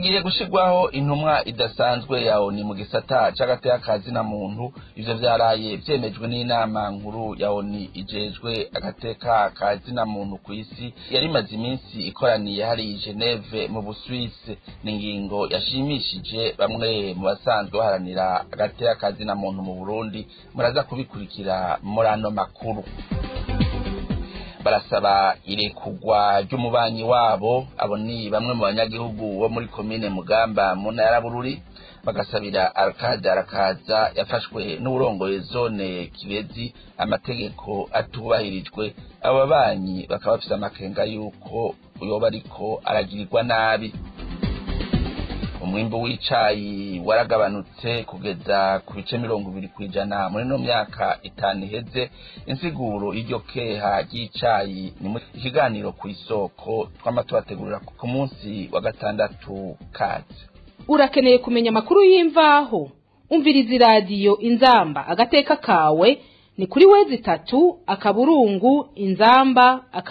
Hagiye gushirwaho intumwa idasanzwe ya ONU mu gisata c'agateka ka zina muntu. Ivyo vyaraye vyemejwe n'inama nkuru ya ONU ijejwe agateka ka zina muntu kw'isi, yari imaze iminsi ikoraniye hari Geneve mu Busuwisi. Ni ingingo yashimishije bamwe mu basanzwe baharanira agateka ka zina muntu mu Burundi. Muraza kubikurikira muri ano makuru. Barasaba irekugwa ry'umubanyi wabo. Abo ni bamwe mu banyagihugu bo muri komine Mugamba mu ntara ya Bururi, bagasabira Arcade Arakaza yafashwe n'uwurongoye zone Kibezi amategeko atubahirijwe. Abo babanyi bakaba bafise amakenga yuko yoba ariko aragirirwa nabi. Umwimbu w'icayi waragabanutse kugeza ku bice 20% muri no myaka 5 iheze. Insiguro y'iryo keha ry'icayi ni mu ikiganiro ku isoko twama tubategurira ku munsi wa gatandatu. Kaze. Urakeneye kumenya amakuru y'imvaho? Umviriza iradiyo Inzamba agateka kawe ni kuri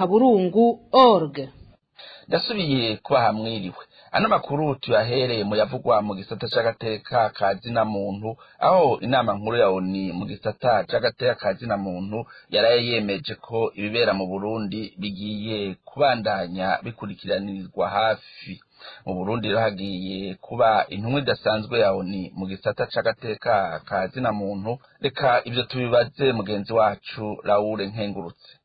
www.inzamba.org. Ndasubiye kuba hamwiriwe. Ano makuru tuyahereye mu yavugwa mu gisata c'agateka ka zina muntu, aho inama nkuru ya ONU mu gisata c'agateka ka zina muntu yaraye yemeje ko ibibera mu Burundi bigiye kubandanya bikurikiranirizwa hafi. Mu Burundi rero hagiye kuba intumwa idasanzwe ya ONU mu gisata c'agateka ka zina muntu. Reka ivyo tubibaze mugenzi wacu Raoul Nkengurutse.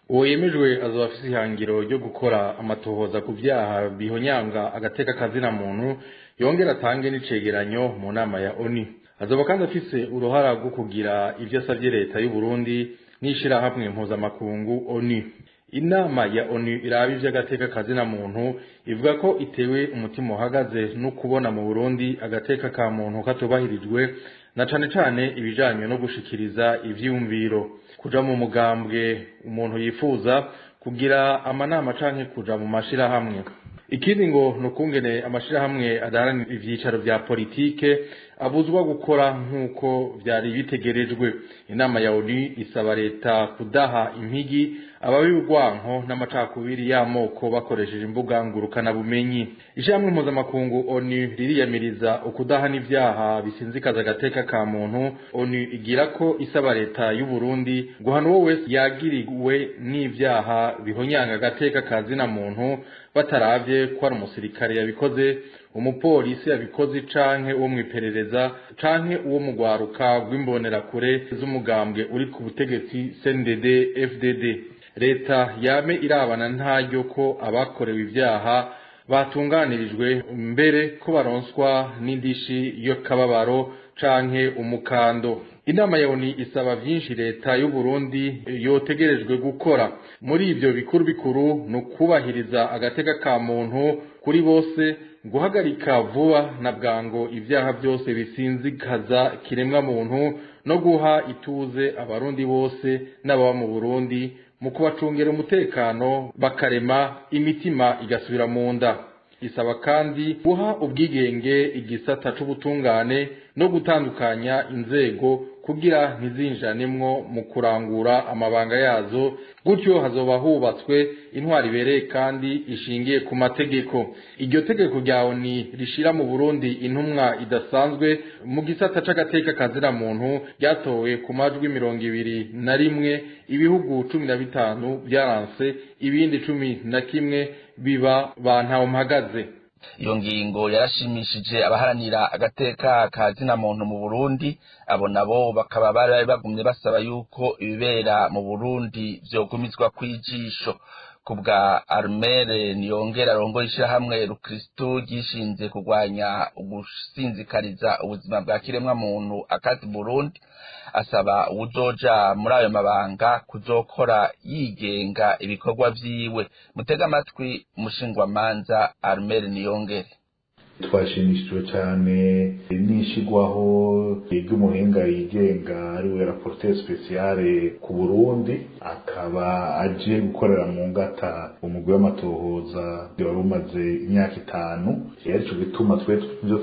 Uwo yemejwe azoba afise ihangiro ryo gukora amatohoza ku vyaha bihonyanga agateka kazina muntu, yongera atange n'icegeranyo mu nama ya ONU. Azoba kandi afise uruhara rwo kugira ivyo asavye leta y'u Burundi n'ishirahamwe mpuzamakungu ONU. Inama ya ONU iraba ivy'agateka kazina muntu ivuga ko itewe umutima uhagaze no kubona mu Burundi agateka ka muntu katubahirijwe, na cane cane ibijanye no gushikiriza ivyiyumviro, kuja mu mugambwe umuntu yifuza, kugira amanama canke kuja mu mashirahamwe. Ikindi ngo nukungene amashirahamwe adaharanira ivyicaro vya politike abuzwa gukora nk'uko vyari bitegerejwe. Inama ya ONU isaba leta kudaha impigi ababibwanko n'amacakubiri y'amoko bakoresheje imbuga ngurukana bumenyi. Ishirahamwe mpuzamakungu ONU ririyamiriza ukudahana ivyaha bisinzikaza agateka ka muntu. ONU igira ko isaba leta y'u Burundi guhana uwo wese yagiriwe n'ivyaha bihonyanga agateka ka zina muntu, bataravye ko ari umusirikare yabikoze, umupolisi yabikoze, canke uwo mw'iperereza, canke uwo mugwaruka rw'imbonerakure z'umugambwe uri ku butegetsi CNDD FDD. Leta yame irabana ntaryo ko abakorewe ivyaha batunganirijwe, mbere ko baronswa n'indishi y'akababaro canke umukando. Inama ya ONU isaba vyinshi leta y'u Burundi yotegerejwe gukora. Muri ivyo bikuru bikuru no kubahiriza agateka ka muntu kuri bose, guhagarika vuba na bwango ivyaha byose bisinzikaza kiremwa muntu, no guha ituze abarundi bose n'ababa mu Burundi mu kubacungera umutekano, bakarema imitima igasubira mu nda. Isaba kandi guha ubwigenge igisata c'ubutungane no gutandukanya inzego kugira ntizinjanemwo mu kurangura amabanga yazo, gutyo hazoba hubatswe intwari ibereye kandi ishingiye ku mategeko. Iryo tegeko rya ONU rishira mu Burundi intumwa idasanzwe mu gisata c'agateka kazina muntu ryatowe ku majwi 21, ibihugu 15 vyaranse, ibindi 11 biba ba mpagaze. Iyo ngingo yarashimishije abaharanira agateka ka zina muntu mu Burundi. Abo nabo bakaba bari bagumye basaba yuko ibibera mu Burundi vyogumizwa kwijisho. Kubwa Armere Niyongera arongoye ishirahamwe Rukristo ryishinze kurwanya ugusinzikariza ubuzima bwa kiremwa muntu akati Burundi, asaba uwuzoja muri ayo mabanga kuzokora yigenga ibikorwa vyiwe. Mutega amatwi umushingwamanza Armere Niyongere. Twashimishijwe cyane n'ishigwaho ry'umuhinga yigenga ariwe rapporteur spécial ku Burundi, akaba aje gukorera mu ngata umugwi w'amatohoza wari umaze imyaka 5. Arico gituma twe ivyo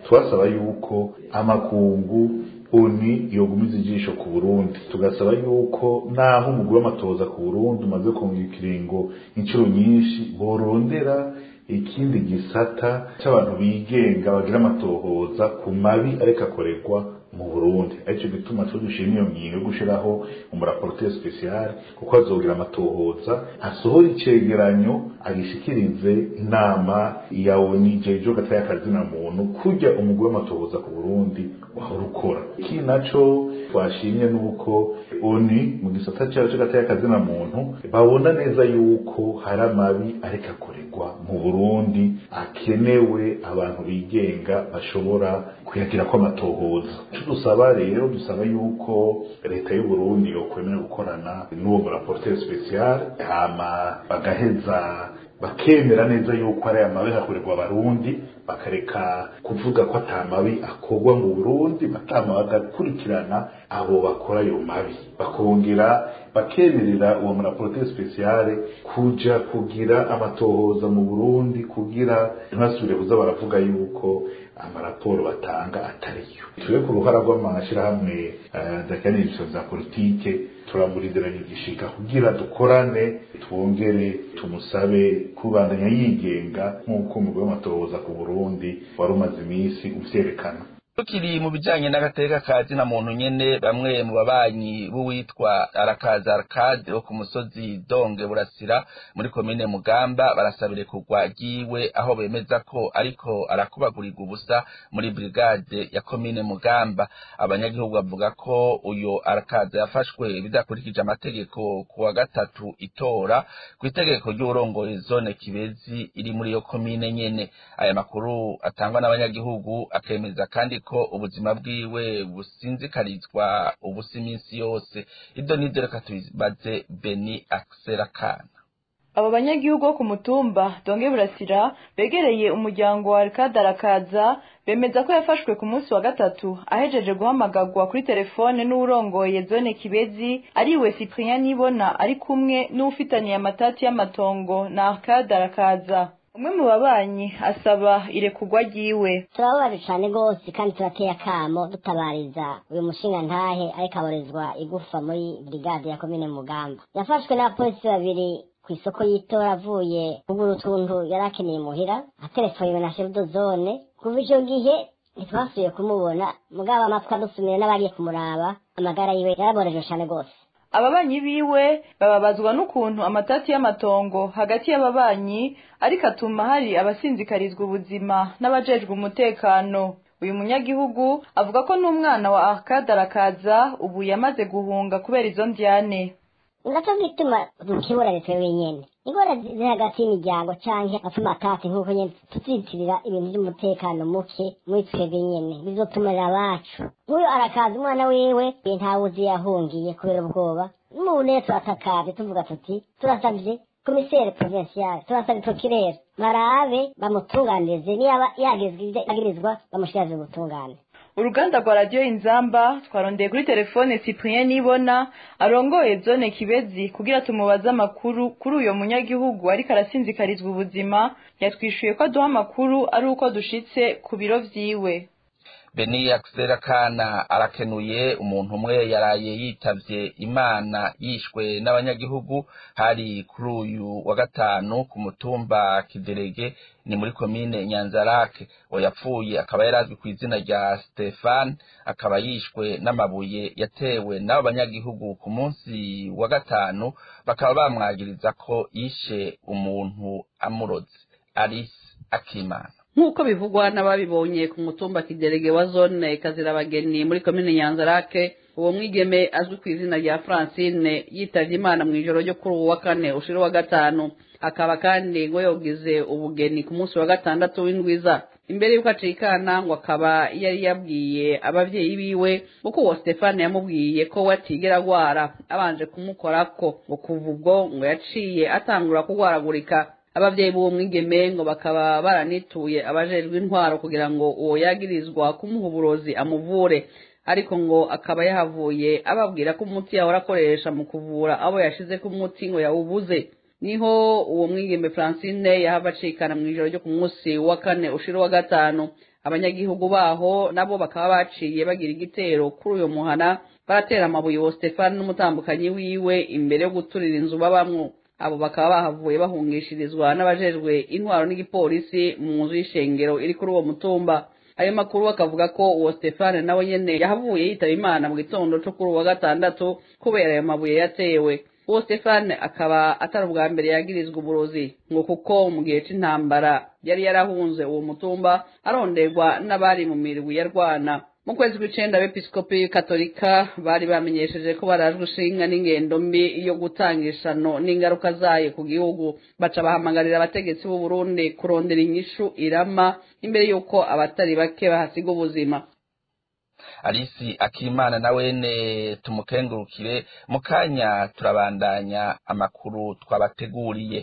twasaba yuko amakungu ONU yogumiza ijisho ku Burundi, tugasaba yuko naho umugwi w'amatohoza ku Burundi umaze kunga ikiringo inshuro nyinshi, borondera ikindi gisata c'abantu bigenga bagira amatohoza ku mabi ariko akorerwa mu Burundi. Arico gituma twe dushima iyo ngingo yo gushiraho umuraporteur spécial, kuko azogira amatohoza, asohora icegeranyo, agishikirize inama ya ONU ijejwe gataya kazina muntu, kurya umugwi w'amatohoza ku Burundi wahora ukora. Ikindi naco twashimye nuko ONU mu gisata cayo c'agataya kazina muntu babona neza yuko hari amabi ariko akorerwa mu Burundi, akenewe abantu bigenga bashobora kuyagirako amatohoza. Ico dusaba rero, dusaba yuko leta y'u Burundi yokwemera gukorana n'uwo muraporteur spécial, hama bagaheza bakemera neza yuko ari amabi akorerwa abarundi, bakareka kuvuga ko ata mabi akorwa mu Burundi, batama bagakurikirana abo bakora ayo mabi, bakongera bakemerera uwo muraporteur spécial kuja kugira amatohoza mu Burundi, kugira ntibasubire kuza baravuga yuko amaraporo batanga atariyo. Twe ku ruhara rw'amashirahamwe adakiranira za politike turamurindiranye igishika kugira dukorane, twongere tumusabe kubandanya yigenga nk'uko umugwi w'amatohoza ku Burundi wari umaze iminsi uvyerekana. Tukiri mu bijanye n'agateka ka zina muntu nyene, bamwe mu babanyi b'uwitwa Arakaza Arcade wo ku musozi Donge Burasira muri komine Mugamba barasabire kugwa ryiwe, aho bemeza ko ariko arakubagurirwa ubusa muri brigade ya komine Mugamba. Abanyagihugu bavuga ko uyo Arakaza yafashwe bidakurikije amategeko ku wa gatatu itora ku itegeko ry'urongoye zone Kibezi iri muri iyo komine nyene. Aya makuru atangwa n'abanyagihugu akemeza kandi ko ubuzima bwiwe businzikarizwa ubusa iminsi yose. Ibyo nivyo reka tubibaze Beni Akserakana. Abo banyagihugu bo ku mutumba Donge Burasira begereye umuryango wa Arcade Arakaza bemeza ko yafashwe ku munsi wa gatatu ahejeje guhamagagwa kuri telefone n'uwurongoye zone Kibezi ariwe Cyprien Nibona, ari kumwe n'uwufitaniye amatati y'amatongo na Arcade Arakaza. Umwe mu babanyi asaba irekurwa ryiwe. Turababaje cane rwose kandi turateye akamo dutabariza uyu mushinga ntahe ariko aborezwa igufa muri brigade ya komine Mugamba. Yafashwe n'abapolisi babiri ku isoko y'itora avuye kugura utuntu yari akeneye muhira, aterefoniwe na chef de zone. Kuva ico gihe ntitwasubiye kumubona, mugabo amatwi adusumira n'abagiye kumuraba, amagara yiwe yaraborejwe cane rwose. Ababanyi biwe bababazwa n'ukuntu amatati y'amatongo hagati y'ababanyi ariko atuma hari abasinzikarizwa ubuzima n'abajejwe umutekano. Uyu munyagihugu avuga ko n'umwana wa Arcade Arakaza ubu yamaze guhunga kubera izo ndyane. Ngaco gituma dukibura twe wenyene ingorane ziri hagati y'imiryango canke amatati, nk'uko nyene tuzitirira ibintu vy'umutekano muke muri twebwe nyene bizotumarira abacu. Nk'uyu Arakaza umwana wiwe ntawuzi yahungiye kubera ubwoba. N'ubu rero turatakavye tuvuga tuti turasavye commissaire provincial, turasavye procureur barabe bamutunganirize, niyaba yagizwe ivyo yagirizwa bamushiraze ubutungane. Uruganda rwa radiyo Inzamba twarondeye kuri telefone Cyprien Nibona arongoye zone Kibezi kugira tumubaze amakuru kuri uyo munyagihugu ariko arasinzikarizwa ubuzima. Yatwishuye ko aduha amakuru ari uko dushitse ku biro vyiwe. Beni Akserakana arakenuye. Umuntu umwe yaraye yitavye Imana yishwe n'abanyagihugu, hari kuri uyu wa gatanu ku mutumba Kiderege ni muri komine Nyanzarake. Uwo yapfuye akaba yarazwi ku izina rya Stefan, akaba yishwe n'amabuye yatewe n'abo banyagihugu ku munsi wa gatanu, bakaba bamwagiriza ko yishe umuntu amuroze. Alice Akimana. Nk'uko bivugwa n'ababibonye ku mutumba Kiderege wa zone Kazirabageni muri komine Nyanzarake, uwo mwigeme azwi ku izina rya Francine yitavye Imana mu ijoro ryo kuri uwo wa kane ushira wa gatanu, akaba kandi ngo yogize ubugeni ku munsi wa gatandatu w'indwiza. Imbere y'uko acikana ngo akaba yari yabwiye abavyeyi biwe kuko uwo Stefane yamubwiye ko we atigera agwara abanje kumukorako, ngo kuva ubwo ngo yaciye atangura kugwaragurika. Abavyeyi b'uwo mwigeme ngo bakaba baranituye abajejwe intwaro kugira ngo uwo yagirizwa kumuha uburozi amuvure, ariko ngo akaba yahavuye ababwira ko umuti yahora akoresha mu kuvura abo yashize ku muti ngo yawubuze. Niho uwo mwigeme Francine yahava acikana mu ijoro ryo ku munsi wa kane ushira wa gatanu. Abanyagihugu baho nabo bakaba baciye bagira igitero kuri uyo muhana, baratera amabuye uwo Stefan n'umutambukanyi wiwe imbere yo guturira inzu babamwo. Abo bakaba bahavuye bahungishirizwa n'abajejwe intwaro n'igipolisi mu nzu y'ishengero iri kuri uwo mutumba. Ayo makuru akavuga ko uwo Stefane nawe nyene yahavuye yitaba Imana mu gitondo co kuri uwa gatandatu kubera ayo mabuye yatewe. Uwo Stefane akaba atari ubwa mbere yagirizwa uburozi, ngo kuko mu gihe c'intambara yari yarahunze uwo mutumba aronderwa n'abari mu mirwi yarwana. Mu kwezi kw'icenda, abepiskopi katolika bari bamenyesheje ko barajwe ishinga n'ingendo mbi yo gutanga ishano n'ingaruka zayo ku gihugu, baca bahamagarira abategetsi b'u Burundi kurondera inyishu irama imbere y'uko abatari bake bahasiga ubuzima. Alisi Akimana na wene tumukengurukire. Mu kanya turabandanya amakuru twabateguriye.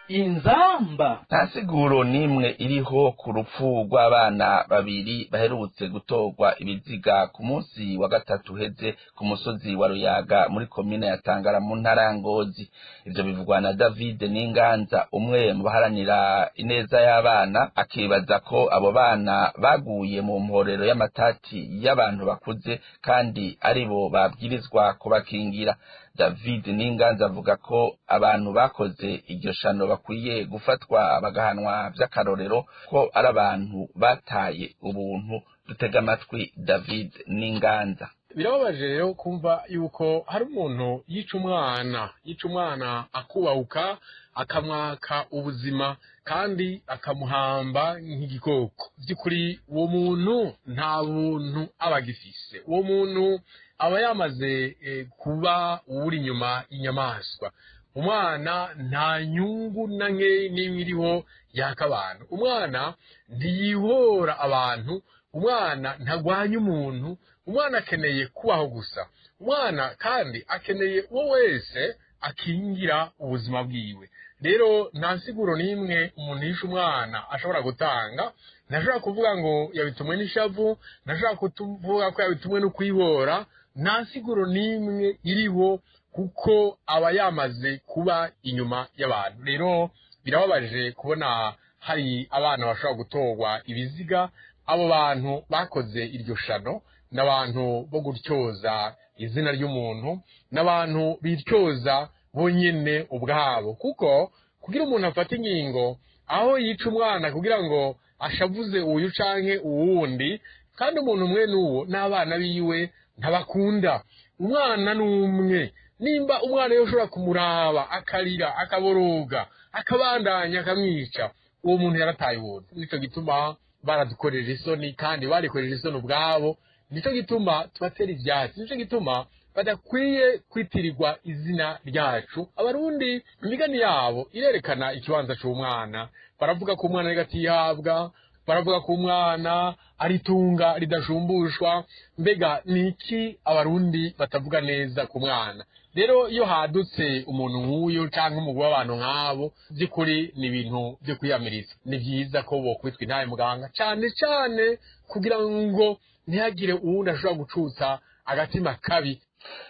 Inzamba. Nta siguro n'imwe iriho ku rupfu rw'abana babiri baherutse gutorwa ibiziga ku munsi wa gatatu uheze ku musozi wa Ruyaga muri komine ya Tangara mu ntara ya Ngozi. Ivyo bivugwa na David Ninganza, umwe mu baharanira ineza y'abana, akibaza ko abo bana baguye mu mporero y'amatati y'abantu bakuze kandi aribo babwirizwa kubakingira. David Ninganza avuga ko abantu bakoze iryo shano bakwiye gufatwa bagahanwa vy'akarorero, ko ari abantu bataye ubuntu. Dutega amatwi David Ninganza. Birababaje rero kumva yuko hari umuntu yica umwana, yica umwana akubahuka, akamwaka ubuzima kandi akamuhamba nk'igikoko. By'ukuri uwo muntu nta buntu aba agifise, uwo muntu aba yamaze kuba uwuri inyuma y'inyamaswa. Umwana nta nyungu na nkeyi n'imwe iriho yaka abantu, umwana ntiyihora abantu, umwana ntagwanya umuntu, umwana akeneye kubaho gusa. Umwana kandi akeneye uwo wese akingira ubuzima bwiwe. Rero nta nsiguro n'imwe umuntu yishe umwana ashobora gutanga. Ntashobora kuvuga ngo yabitumwe n'ishavu, ntashobora kuvuga ko yabitumwe no kwihora. Nta nsiguro n'imwe iriho, kuko aba yamaze kuba inyuma y'abantu. Rero birababaje kubona hari abana bashobora gutorwa ibiziga. Abo bantu bakoze iryo shano n'abantu bo gutyoza izina ry'umuntu, n'abantu bityoza bonyine ubwabo, kuko kugira umuntu afate ingingo aho yica umwana kugira ngo ashavuze uyu canke uwundi, kandi umuntu umwe n'uwo n'abana biwe ntabakunda. Umwana n'umwe, nimba umwana yoshobora kumuraba akarira akaboroga akabandanya akamwica, uwo muntu yarataye ubuntu. Nico gituma baradukoreje isoni kandi barikoreje isoni ubwabo. Nico gituma tubatera ivyatsi, nico gituma badakwiye kwitirirwa izina ryacu. Abarundi imigani yabo irerekana ikibanza c'umwana. Baravuga ko umwana ari gatihabwa, baravuga ko umwana ari itunga ridashumbushwa. Mbega ni iki abarundi batavuga neza ku mwana? Rero iyo hadutse umuntu nk'uyu canke umugwi w'abantu nk'abo, by'ukuri ni ibintu byo kwiyamiriza. Ni vyiza ko bokwitwa intahe muganga, cane cane kugira ngo ntihagire uwundi ashobora gucutsa agatima kabi.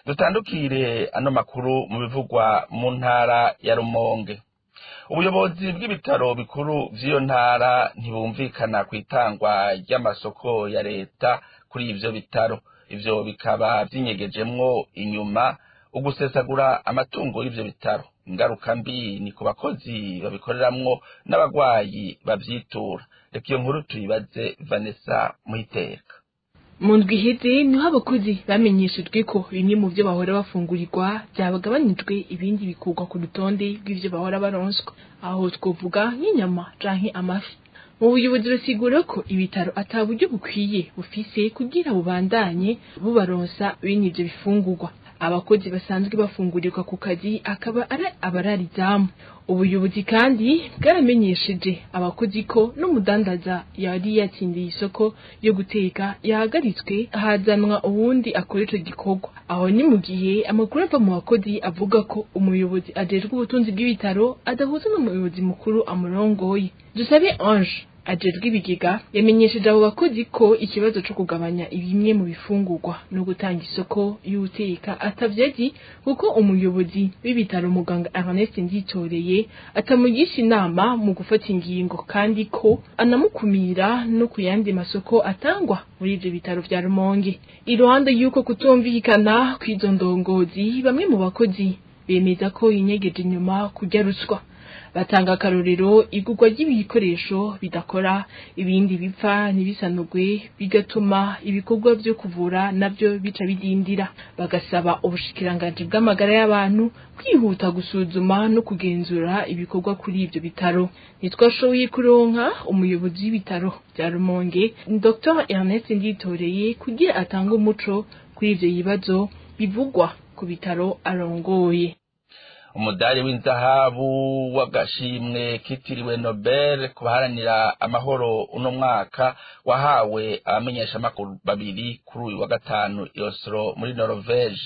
Dutandukire ano makuru mu bivugwa mu ntara ya Rumonge. Ubuyobozi bw'ibitaro bikuru vy'iyo ntara ntibumvikana ku itangwa ry'amasoko ya leta kuri ivyo bitaro. Ivyo bikaba vyinyegejemwo inyuma ugusesagura amatungo y'ivyo bitaro. Ingaruka mbi ni ku bakozi babikoreramwo n'abagwayi bavyitura. Reka iyo nkuru tuyibaze Vanessa Muhiteka. Mu ndwi iheze niho abakozi bamenyeshejwe ko bimwe mu byo bahora bafungurirwa byabagabanijwe, ibindi bikurwa ku rutonde rw'ivyo bahora baronswa. Aho twovuga nk'inyama canke amafi. Mu buyobozi basigura ko ibitaro ata buryo bukwiye bufise kugira bubandanye bubaronsa bene ivyo bifungurwa. Abakozi basanzwe bafungurirwa ku kazi akaba ari abararizamu. Ubuyobozi kandi bwaramenyesheje abakozi ko n'umudandaza yari yatsindiye isoko yo guteka yahagaritswe, hazanwa uwundi akora ico gikorwa. Aho ni mu gihe amakuru ava mu bakozi avuga ko umuyobozi ajejwe ubutunzi bw'ibitaro adahuza n'umuyobozi mukuru amurongoye. Dusabe Ange ajejwe ibigega yamenyesheje abo bakozi ko ikibazo co kugabanya bimwe mu bifungurwa no gutanga isoko y'uteka atavyazi, kuko umuyobozi w'ibitaro muganga Ernest Nditoreye atamugisha inama mu gufata ingingo, kandi ko anamukumira no ku yandi masoko atangwa muri ivyo bitaro vya Rumonge. Iruhande y'uko kutumvikana kw'izo ndongozi, bamwe mu bakozi bemeza ko inyegeje inyuma kurya ruswa. Batanga akarorero igurwa ry'ibikoresho bidakora, ibindi bipfa ntibisanurwe, bigatuma ibikorwa vyo kuvura navyo bica bidindira. Bagasaba ubushikiranganji bw'amagara y'abantu kwihuta gusuzuma no kugenzura ibikorwa kuri ivyo bitaro. Ntitwashoboye kuronka umuyobozi w'ibitaro vya Rumonge Dr Ernest Nditoreye kugira atange umuco kuri ivyo bibazo bivugwa ku bitaro arongoye. Umudari w'inzahabu w'agashimwe kitiriwe Nobel ku baharanira amahoro uno mwaka wahawe abamenyeshamakuru babiri kuri uyu wa gatanu i Oslo muri Norvege.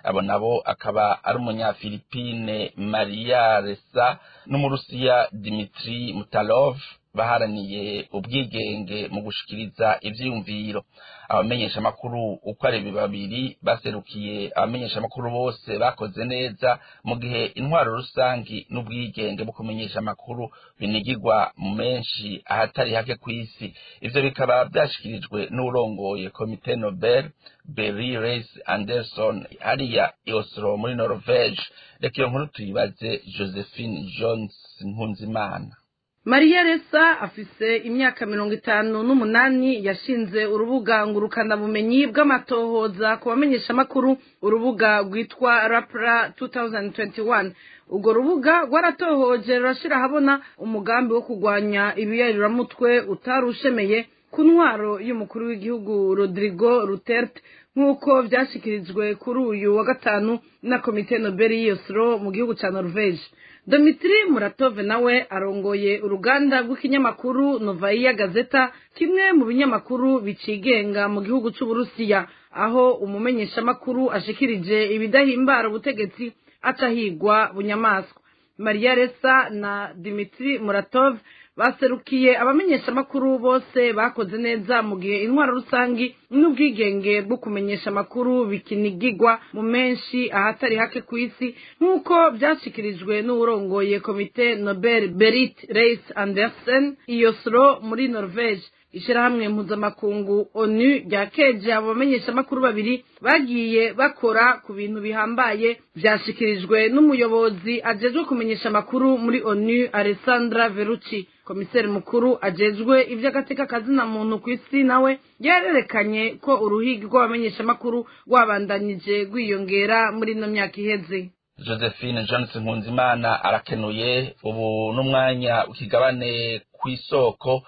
Abo nabo akaba ari umunyafilipine Maria Ressa n'umurusiya Dmitri Mutalov, baharaniye ubwigenge mu gushikiriza ivyiyumviro. Abamenyeshamakuru uko ari babiri baserukiye abamenyeshamakuru bose bakoze neza mu gihe intwaro rusangi n'ubwigenge bwo kumenyesha amakuru binigirwa mu menshi ahatari hake kw'isi. Ivyo bikaba vyashikirijwe n'urongoye komite Nobel Berit Reiss-Anderson hariya i Oslo muri Norvege. Reka iyo nkuru tuyibaze Josephine Jones Nkunzimana. Maria Ressa afise imyaka 58, yashinze urubuga ngurukanabumenyi bw'amatohoza ku bamenyeshamakuru, urubuga rwitwa Rapra 2021. Urwo rubuga rwaratohoje rurashira ahabona umugambi wo kurwanya ibiyayuramutwe utari ushemeye ku ntwaro y'umukuru w'igihugu Rodrigo Duterte, nk'uko vyashikirijwe kuri uyu wa gatanu na komite Nobel y'i Oslo mu gihugu ca Norvege. Dmitri Muratov nawe arongoye uruganda rw'ikinyamakuru Novaya Gazeta, kimwe mu binyamakuru bicigenga mu gihugu c'Uburusiya, aho umumenyeshamakuru ashikirije ibidahimbara ubutegetsi acahigwa bunyamaswa. Maria Ressa na Dmitri Muratov baserukiye abamenyeshamakuru bose bakoze neza mu gihe intwaro rusangi n'ubwigenge bwo kumenyesha amakuru bikinigirwa mu menshi ahatari hake ku isi, nk'uko vyashikirijwe n'uwurongoye komite Nobel Berit Reiss-Andersen i Oslo muri Norvege. Ishirahamwe mpuzamakungu ONU ryakeje abo bamenyeshamakuru babiri bagiye bakora ku bintu bihambaye, vyashikirijwe n'umuyobozi ajejwe kumenyesha amakuru muri ONU Alessandra Verrucci. Komiseri mukuru ajejwe ivy'agateka kazina muntu kw'isi nawe yarerekanye ko uruhigi rw'abamenyeshamakuru rwabandanije rwiyongera muri ino myaka iheze. Josephine Jones Nkunzimana arakenuye. Ubu n'umwanya ukigabane kw'isoko.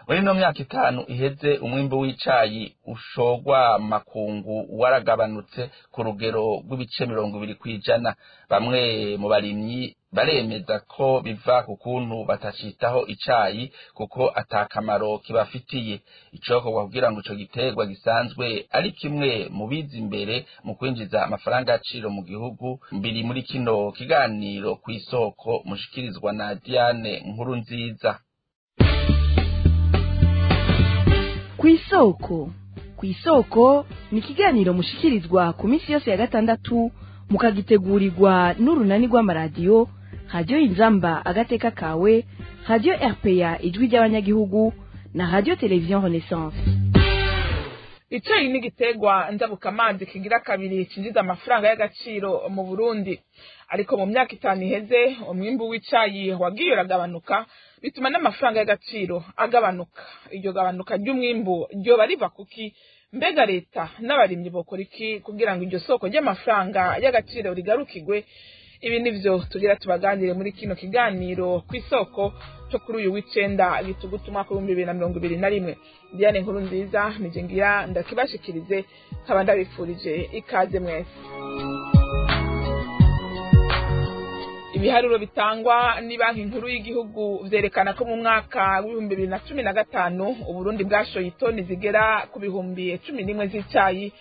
Muri ino myaka 5 iheze umwimbu w'icayi ushogwa makungu waragabanutse ku rugero rw'ibice 20%. Bamwe mu barimyi baremeza ko biva ku kuntu batacitaho icayi kuko atakamaro kibafitiye. Icokorwa kugira ngo ico giterwa gisanzwe ari kimwe mu biza imbere mu kwinjiza amafaranga y'agaciro mu gihugu, biri muri kino kiganiro kw'isoko mushikirizwa na Diane Nkurunziza. Kw'isoko. Kw'isoko ni ikiganiro mushikirizwa ku minsi yose ya gatandatu, mukagitegurirwa n'urunani rw'amaradiyo Radio Inzamba agateka kawe, Radio RPA ijwi ry'abanyagihugu na Radio Television Renaissance. Icayi ni igiterwa njabukamazi kigira kabiri cinjiza amafaranga y'agaciro mu Burundi, ariko mu myaka 5 iheze umwimbu w'icayi wagiye uragabanuka, bituma n'amafaranga y'agaciro agabanuka. Iryo gabanuka ry'umwimbu ryoba riva kuki? Mbega leta n'abarimyi bokora iki kugira ngo iryo soko ry'amafaranga y'agaciro rigarukigwe? Ibi nivyo tugira tubaganire muri kino kiganiro kw'isoko cyo kuri uyu w'icenda gitugutu umwaka 2021. Diane Nkurunziza nije ngira ndakibashikirize, nkaba ndabifurije ikaze mwese. Ibiharuro bitangwa ni banki nkuru y'igihugu vyerekana ko mu mwaka w'ibihumbi 2015 Uburundi bwashoye itoni zigera ku 11,000 z'icayi.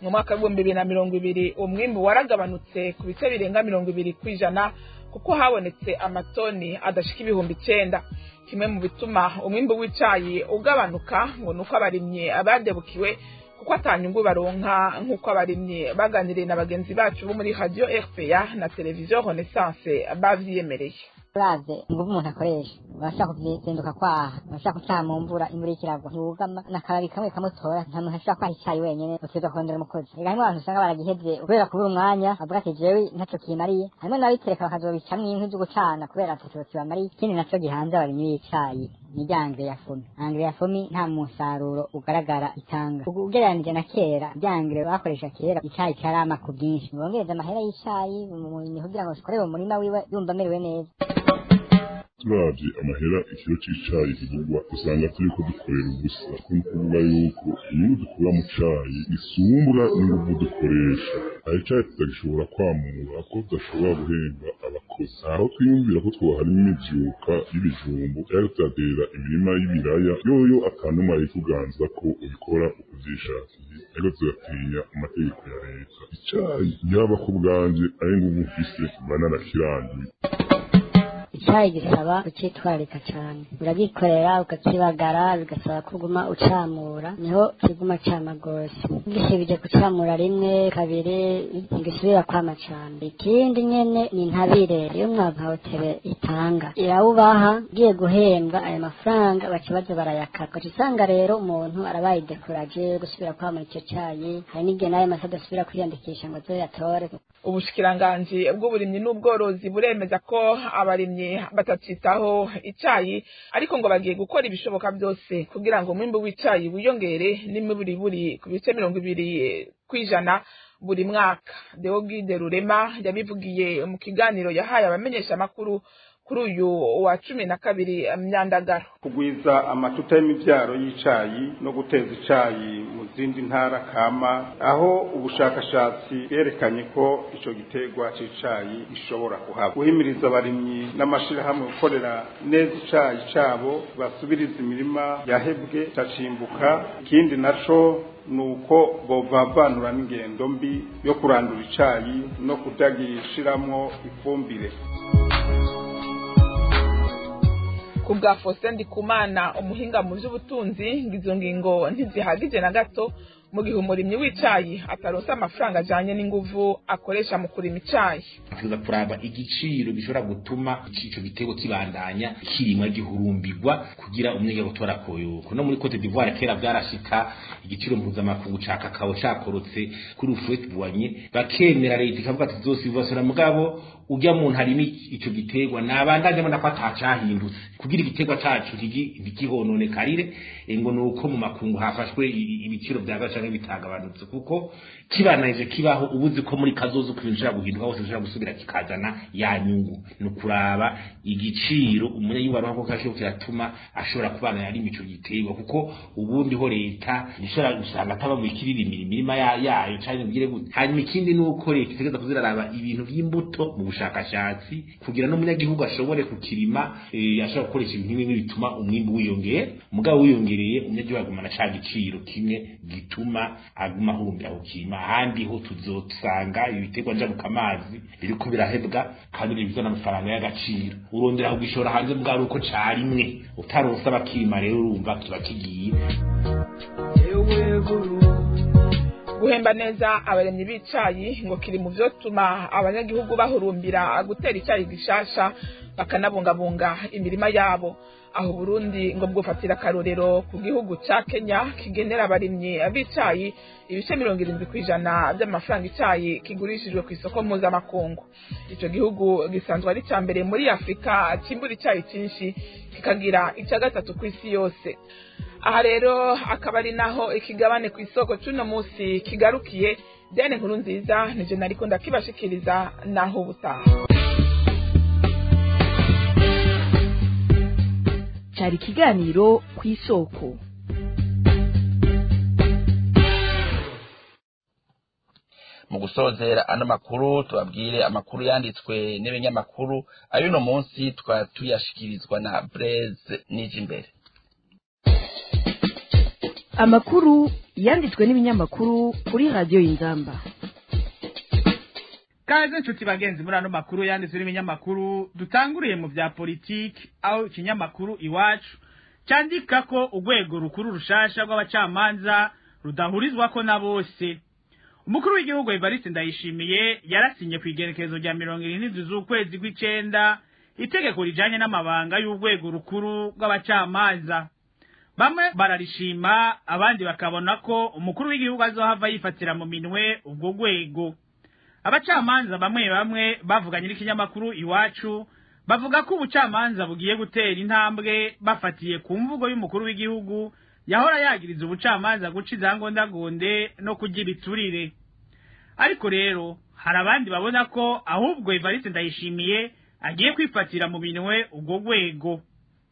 Mu mwaka w'ibihumbi 2020 umwimbu waragabanutse ku bice birenga 20% kuko habonetse amatoni adashika 9,000. Kimwe mu bituma umwimbu w'icayi ugabanuka ngo nuko abarimyi abadebukiwe kuko atanyungu baronka, nk'uko abarimyi baganiriye na bagenzi bacu bo muri Radio RPA na Television Renaissance bavyiyemereye. Uravye inguvu umuntu akoresha, urashaka kuzinduka kwaha, urashaka gucaha mu mvura, imvura ikiragwa, ntiwugama n'akababi kamwe kamutora. Nta muntu ashobora kwaha icayi wenyene, utegerezwa kurondera umukozi. Ega harimwo abantu usanga baragihevye kubera kubura umwanya, bavuga ati jewe ntaco kimariye. Harimwo n'ababitereka bakazobicamwo inkwi zo gucana kubera ataco kibamariye. Ikindi naco gihanze abarimyi b'icayi ni rya engrais ya fomi. Engrais ya fomi nta musaruro ugaragara itanga ugereranije na kera. Rya engrais bakoresha kera, icayi carama ku bwinshi. Bongereza amahera y'icayi mu kugira ngo akorere mu murima wiwe yumva amerewe neza. Turavye amahera ikiro c'icayi kigurwa, usanga turiko dukorera ubusa. Kuko ni ukuvuga yuko inyungu dukura mu cayi isumbwa n'inguvu dukoresha. Hari icayi tutagishobora kwamura kuko tudashobora guhemba abakozi. Aho twiyumvira ko twoharima imivyuka y'ibijumbu canke tugatera imirima y'ibiraya, yoyo atanumwe arayikuganza ko ubikora uko uvyishakiye, ariko tugatinya amategeko ya leta. Icayi yaba ku bwanje ari inguvu mfise, mba narakiranduye. Icayi gisaba kucitwararika cane, uragikorera ukakibagara, bigasaba kuguma ucamura, niho kiguma cama gose. Gisibije kucamura rimwe kabiri ntigisubira kwama cane. Ikindi nyene ni intabire iyo umwavu hotebe itanga irawubaha, ugiye guhembwa ayo mafaranga baca baza barayakata, ugaca usanga rero umuntu arabaye dekuraje gusubira kwamura ico cayi. Hari n'igihe n'ayo masa adasubira kwiyandikisha ngo azoyatore. Ubushikiranganji bw'uburimyi n'ubworozi buremeza ko abarimyi batacitaho icayi, ariko ngo bagiye gukora ibishoboka byose kugira ngo umwimbu w'icayi wiyongere n'imiburiburi ku bice 20% buri mwaka. Deogide Rurema yabivugiye mu kiganiro yahaye abamenyesha makuru kuri uyu wa 12 Myandagaro. Kugwiza amatuta y'imivyaro y'icayi no guteza icayi mu zindi ntara kama, aho ubushakashatsi bwerekanye ko ico giterwa c'icayi gishobora kuhaba. Guhimiriza abarimyi n'amashirahamwe gukorera neza icayi cabo, basubiriza imirima yahebwe cacimbuka. Ikindi naco nuko bovavanura n'ingendo mbi yo kurandura icayi no kutagishiramwo ifumbire. Kubwa Faustin Ndikumana, umuhinga mu by'ubutunzi, ngizo ngingo ntizihagije na gato mu gihe umurimyi w'icayi ataronsa amafaranga ajanye n'inguvu akoresha mu kurima icayi. Tuza kuraba igiciro gishobora gutuma ico gitego kibandanya kirimwa gihurumbirwa kugira umwege gutora koyoko. No muri Cote d'Ivoire kera byarashika igiciro mpuzamakungu ca kakao cakorotse kuri Houphouët Boigny, bakemera leta ikavuga ati zosivasura, mugabo ujya mu ntarimi ico giterwa nabandanye mbona ko atacahindutse kugira igiterwa cacu ntigihononekarire, ngo nuko mu makungu hafashwe ibiciro bya canke bitagabanutse, kuko kibananije kibaho ubuzi ko muri kazozo kwinjira guhinduka hose bishobora gusubira kikazana ya nyungu. Ni kuraba igiciro umunyagihugu aronka ko kasho kiratuma ashobora kubana yarima ico giterwa, kuko ubundi ho leta ishobora gusanga ataba mu ikiriri imirima yayo canke bigire gute. Hanyuma ikindi nuko leta itegereza kuziraraba ibintu by'imbuto mu bushakashatsi kugira n'umunyagihugu ashobore kukirima, ashobora gukoresha ibintu bimwe bituma umwimbu wiyongera. Mugabo wiyongereye umunyagihugu agumana ca giciro kimwe gituma aguma ahurumbira kukirima. Ahandi ho tuzosanga ibiterwa njabukamazi biriko birahebwa kandi bizana amafaranga y'agaciro, urondera kugishora hanze mbwa ari uko carimwe utaronse abakirima, rero urumva kiba kigiye. Guhemba neza abaremyi b'icayi ngo kiri mu vyotuma abanyagihugu bahurumbira gutera icayi gishasha bakanabungabunga imirima yabo. Aho Burundi ngo bwofatira akarorero ku gihugu ca Kenya kigenera abarimyi b'icayi ibice 70% by'amafaranga icayi kigurishijwe ku isoko mpuzamakungu. Ico gihugu gisanzwe ari ca mbere muri Afrika cimbura icayi cinshi, kikagira ica gatatu ku isi yose. Aha rero akaba ari naho ikigabane ku isoko c'uno musi kigarukiye. Diane Nkuru nziza nije nariko ndakibashikiriza, naho ubutaha. Cari ikiganiro ku isoko. Mu gusozera ano makuru tubabwire amakuru yanditswe n'ibinyamakuru ay'uno munsi, tukaba tuyashikirizwa na Blaise Nijimbere. Amakuru yanditswe n'ibinyamakuru kuri Radio Inzamba. Kaze nshuti bagenzi, muri ano makuru yanditswe n'ibinyamakuru dutanguriye mu vya politiki, aho ikinyamakuru Iwacu cyandika ko urwego rukuru rushasha rw'abacamanza rudahurizwako na bose. Umukuru w'igihugu Evariste Ndayishimiye yarasinye ku igerekezo rya 77 z'ukwezi kw'icenda itegeko rijanye n'amabanga y'urwego rukuru rw'abacamanza. Bamwe bararishima, abandi bakabona ko umukuru w'igihugu azohava yifatira mu minwe ubwo rwego. Abacamanza bamwe bamwe bavuganye n'ikinyamakuru Iwacu bavuga ko ubucamanza bugiye gutera intambwe, bafatiye ku mvugo y'umukuru w'igihugu yahora yagiriza ubucamanza guca izangondagonde no kurya ibiturire. Ariko rero hari abandi babona ko ahubwo Evariste Ndayishimiye agiye kwifatira mu minwe ubwo rwego.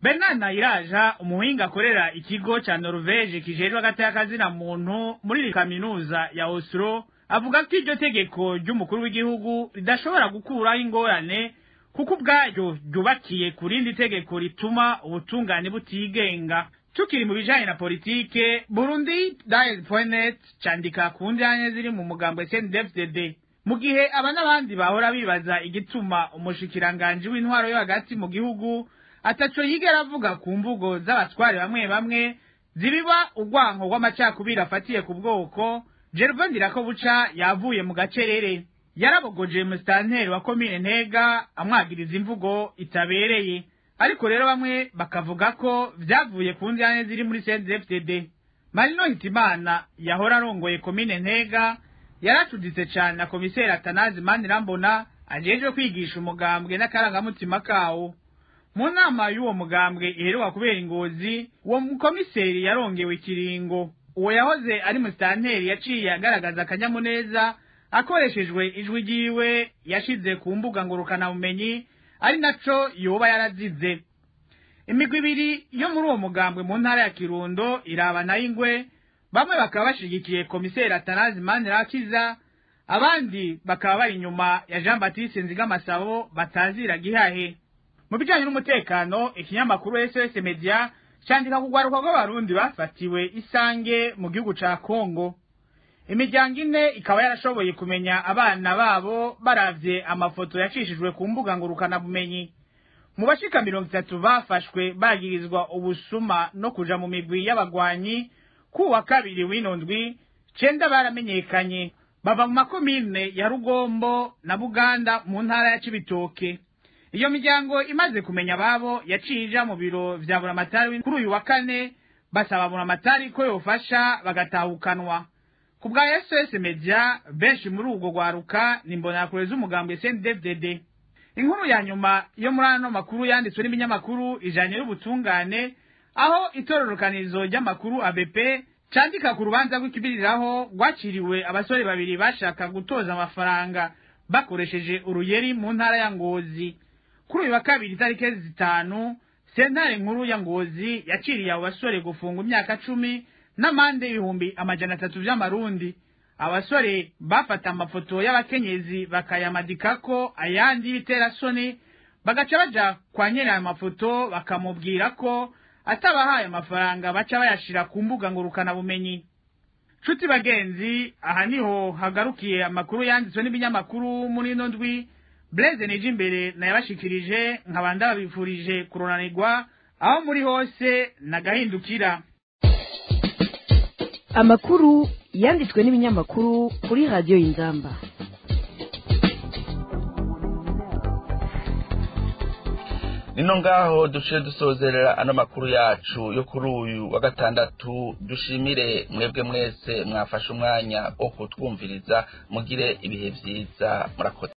Bernard Nayiraja, umuhinga akorera ikigo ca Norvege kijejwe agateka muntu muri kaminuza ya Oslo, avuga ko iryo tegeko ry'umukuru w'igihugu ridashobora gukuraho ingorane, kuko ubwaryo ryubakiye ku rindi tegeko rituma ubutungane butigenga. Tukiri mu bijanye na politike, Burundi Dial.net candika ku njanye ziri mu mugambo CNDD-FDD. Mu gihe aba n'abandi bahora bibaza igituma umushikiranganji w'intwaro yo hagati mu gihugu ataco yigera avuga ku mvugo z'abatware bamwe bamwe zibiba urwanko rw'amacakubiri afatiye ku bwoko, Gervais Ndirakobuca yavuye mu gacerere. Yarabogoje musitanteri wa komine Ntega amwagiriza imvugo itabereye. Ariko rero bamwe bakavuga ko vyavuye ku njyane ziri muri CNDD-FDD. Marino Hitimana yahora arongoye komine Ntega yaracuditse cane na komiseri Atanazi Manirambona ajejwe kwigisha umugambwe n'akarangamutima kawo. Mu nama y'uwo mugambwe iheruka kubera Ingozi, uwo mukomiseri yarongewe ikiringo. Uwo yahoze ari musitanteri yaciye agaragaza akanyamuneza akoreshejwe ijwi ryiwe yashize ku mbuga ngurukanabumenyi, ari naco yoba yarazize. Imigwi ibiri yo muri uwo mugambwe mu ntara ya Kirundo irabana y'ingwe, bamwe bakaba bashigikiye komiseri Atanazi Manirakiza, abandi bakaba bari inyuma ya Jean Baptiste Nzigamasabo batazira gihahe. Mu bijanye n'umutekano, ikinyamakuru SOS Media candika kugwaruka rw'abarundi bafatiwe isange mu gihugu ca Kongo. Imiryango ine ikaba yarashoboye kumenya abana babo baravye amafoto yacishijwe ku mbuga ngurukanabumenyi. Mu bashika 30 bafashwe bagirizwa ubusuma no kuja mu migwi y'abagwanyi ku wa kabiri w'inondwi, 9 baramenyekanye bava mu makomine ya Rugombo na Buganda mu ntara ya Cibitoke. Iyo miryango imaze kumenya ababo yaciye ija mu biro vya Buramatari kuri uyu wa kane, basaba Buramatari ko yofasha bagatahukanwa. Ku bwa SOS Media, benshi muri ubwo rwaruka ni imbonerakure z'umugambwe CNDD-FDD. Inkuru ya nyuma yo muri ano makuru yanditswe n'ibinyamakuru ijanye n'ubutungane, aho itororokanizo ry'amakuru ABP candika ku rubanza rw'ikibiriraho rwaciriwe abasore babiri bashaka gutoza amafaranga bakoresheje uruyeri mu ntara ya Ngozi. Kuri uyu wa kabiri tariki 5, sentare nkuru ya Ngozi yaciriye abo basore gufungwa imyaka 10 n'amande 300,000 vy'amarundi. Abasore bafata amafoto y'abakenyezi bakayamadikako ayandi y'ibiterasoni, bagaca baja kwa nyene ayo mafoto bakamubwira ko atabahaye amafaranga baca bayashira ku mbuga ngurukanabumenyi. Nshuti bagenzi, aha niho hagarukiye amakuru yanditswe n'ibinyamakuru muri ino ndwi. Blaise Nijimbere nayabashikirije, nkaba ndababifurije kuronanirwa aho muri hose nagahindukira. Amakuru yanditswe n'ibinyamakuru kuri Radio Inzamba. Nino ngaho duciye dusozerera ano makuru yacu yo kuri uyu wa gatandatu. Dushimire mwebwe mwese mwafashe umwanya wo kutwumviriza, mugire ibihe vyiza, murakoze.